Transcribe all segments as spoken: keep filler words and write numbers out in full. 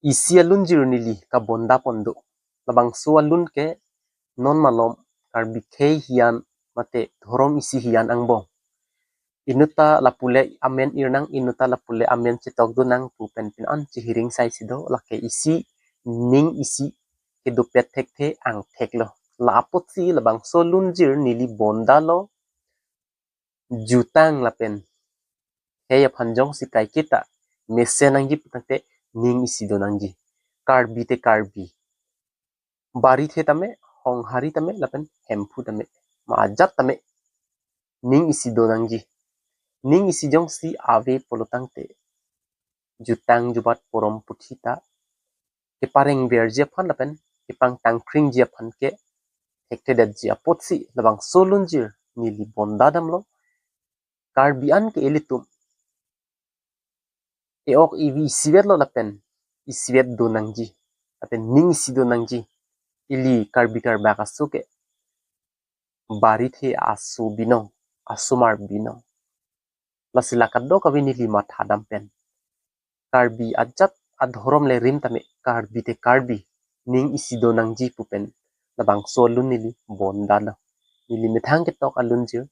isi alunjir neli kabonda pon do. Labangso alun ke non malom Karbi khei hiyan mate dhorom isi hiyan angbong. Inut ta lapu le amen irnang, inut ta lapu le amen chetok donang pu pen pin an chehiring sai si do, lake isi ning isi kedopet thekthe angthek lo. La apotsi labangso alunjir neli bonda lo, jutang lapen khei aphan jongsi kaiketa mesen nangji pu tangte ning isi do nangji. Karbi te Karbi. Barithe tame, Honghari tame, lapen Hemphu tame, ma ajat tame ning isi do nangji. Ning isi jongsi ave pulo tangte jutang jubat porom puthi ta kepareng verji aphan lapen kepangtang kringji aphan ke thekthedetji apotsi labangso alunjir neli bonda damlo. Karbi an ke ilitum e-ok evi isivet lo lapen isivet do nangji, lapen ning isi do nangji. Ili Karbi Karbak aso ke barithe aso binong, asomar binong. Lasi la kadokave neli matha dam pen Karbi ajat adhorom le rim tame Karbi te Karbi ning isi do nangji pu pen labangso alun neli bonda lo. Neli methang ketok alunjir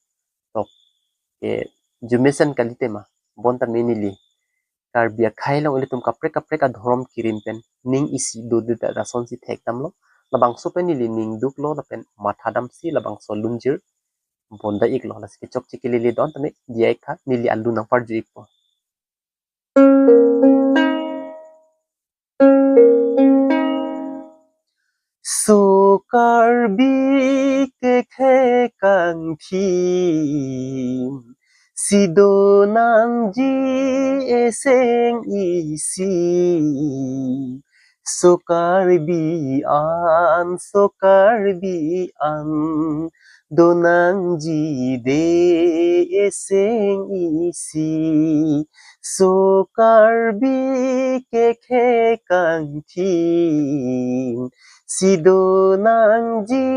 tok ke jumesen kali tema, bon tame neli Karbi akhei along ilitum kaprek kaprek adhorom kirim pen ning isi dodet asonsi thek damlo. Labangso pen neli ning duklo lapen matha damsi labangso alunjir bonda iklo. Lasi kechokche kelele don tame diya ik tha, neli alun nangparju ikpo. So Karbi kekhei kangthim, si do nangji eseng isi. So Karbi an, so Karbi an, do nangji de eseng isi. So Karbi kekhei kangthim, si do nangji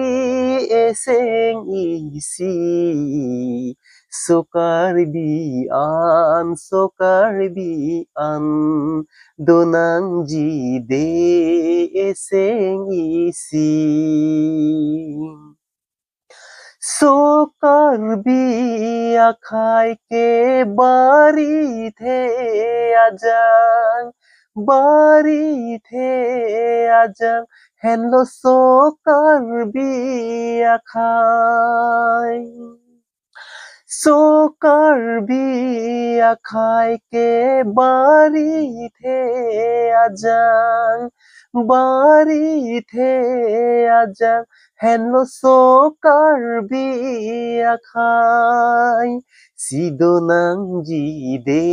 eseng isi. So Karbi an, so Karbi an, do nangji de eseng isi. So Karbi akhei ke barithe ajang, barithe ajang, henlo so Karbi akhei. So Karbi akhei ke barithe ajang, barithe ajang, henlo so Karbi akhei. Si do nangji de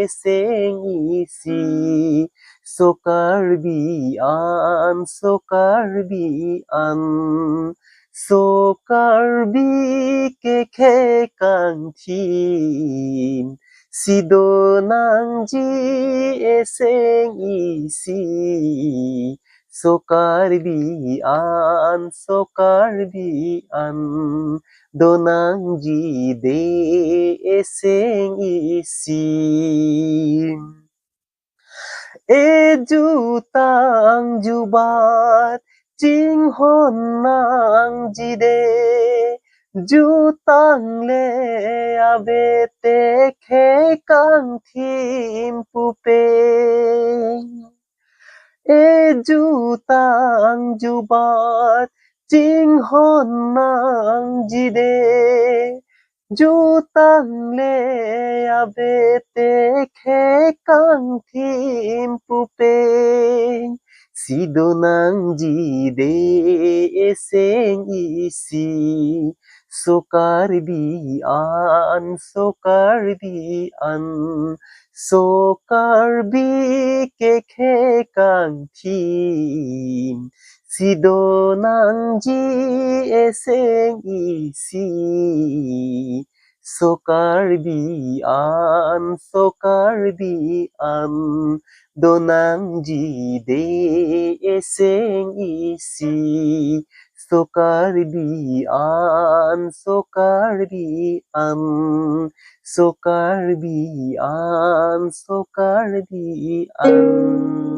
eseng isi. So Karbi an, so Karbi an, so Karbi kekhei kangthim, si do nangji eseng isi. So Karbi an, so Karbi an, do nangji de eseng isi. E jutang jubat chinghon nangji de, jutang le ave te khei kangthim pupe. E jutang jubat chinghon nangji de, jutang le ave te khei kangthim pupe. Si do nangji de eseng isi. So Karbi an, so Karbi an, so Karbi kekhei kangthim, si do nangji eseng isi. So Karbi an, so Karbi an, do nangji de eseng isi. So Karbi an, so Karbi an, so Karbi an, so Karbi an.